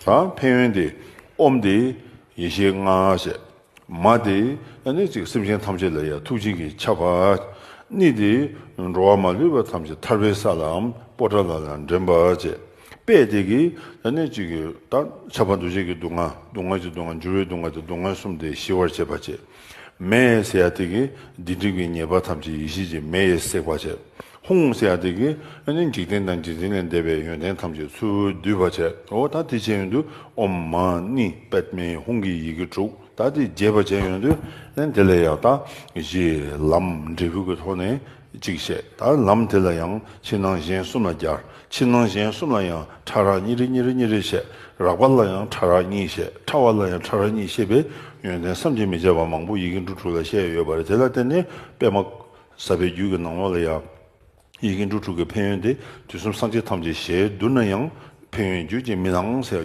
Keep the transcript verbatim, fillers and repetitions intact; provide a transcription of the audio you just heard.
ད་ཕན་ཡོན་དེ། ཨོཾ་དེ་ཡེ་ཤེས་ལྔ་བྱས། མ་དེ་ཨ་ནི་ཅིག་སེམས་ཅན་ཐམས་ཅད་ལ་ཡང་ཐུགས་རྗེ་གི་ཆར་པ། ཎི་དེ་འགྲོ་བ་མ་ལུས་པ་ཐམས་ཅད་ཐར་པའི་ས་ལའམ་པོ་ཏ་ལ་ལ་འདྲེན་པ་བྱས། པས་དེ་གིས་ཨ་ནི་ཅིག་གི་ད་ཁྱབ་པ་འདུ་བྱེད་ཀྱི་སྡུག་བསྔལ། སྡུག་བསྔལ་གྱི་སྡུག་བསྔལ། འགྱུར་བའི་སྡུག་བསྔལ་དེ་སྡུག་བསྔལ་གསུམ་དེ་ཞི་བར་བྱེད་པ་བྱས། མས་ཟེར་ཡ་དེ་གིས་སྡིག་སྒྲིབ་ཀྱི་ཉེས་པ་ཐམས་ཅད་ཡེ་ཤེས་ཀྱི་མེ་ཡིས་བསྲེག་པ་བྱས། ཧཱུྃ་ཟེར་ཡ་དེ་གིས་ཨ་ནི་འཇིག་རྟེན་དང་འཇིག་རྟེན་ལས་འདས་པའི་ཡོན་ཏན་ཐམས་ཅད་ཚུར་བསྡུས་པ་བྱས། འོ་ད་དེ་བྱས་ཡོང་དུས་ཨོཾ་མ་ཎི་པདྨེ་ཧཱུྃ་གི་ཡི་གེ་དྲུག་ད་དེ་རྒྱས་པ་བྱས་ཡོང་དུས་ཨ་ནི་དེ་ལ་ཡང་ད་གཞི་ལམ་འབྲས་བུ་གི་ཐོག་ནས་གཅིག་བཤད། ད་ལམ་དེ་ལ་ཡང་ཕྱི་ནང་གཞན་གསུམ་ལ་སྦྱར། ཕྱི་ནང་གཞན་གསུམ་ལ་ཡང་ཕྲ་རགས་གཉིས་རེ་གཉིས་རེ་གཉིས་རེ་བཤད། རགས་པ་ལ་ཡང་ཕྲ་རགས་གཉིས་བཤད། ཕྲ་བ་ལ་ཡང་ཕྲ་རགས་གཉིས་བཤད་པས་ཡོན་ཏན་བསམ་གྱིས་མི་ཁྱབ་པ་མང་པོ་ཡི་གེ་འབྲུ་དྲུག་ལ་བཤད་ཡོད་པ་རེད། དེ་ལ་བརྟེན་ནས་པདྨ་གསལ་བའི་རྒྱུད་ཀྱི་ནང་ལོགས་ལ་ཡང་ཡི་གེ་འབྲུ་དྲུག་གི་ཕན་ཡོན་དེ་དུས་གསུམ་སངས་རྒྱས་ཐམས་ཅད་ཞལ་བསྡུ་ན་ཡང་ཕན་ཡོན་རྒྱུད་ཀྱིས་མི་ལང་ཟེར།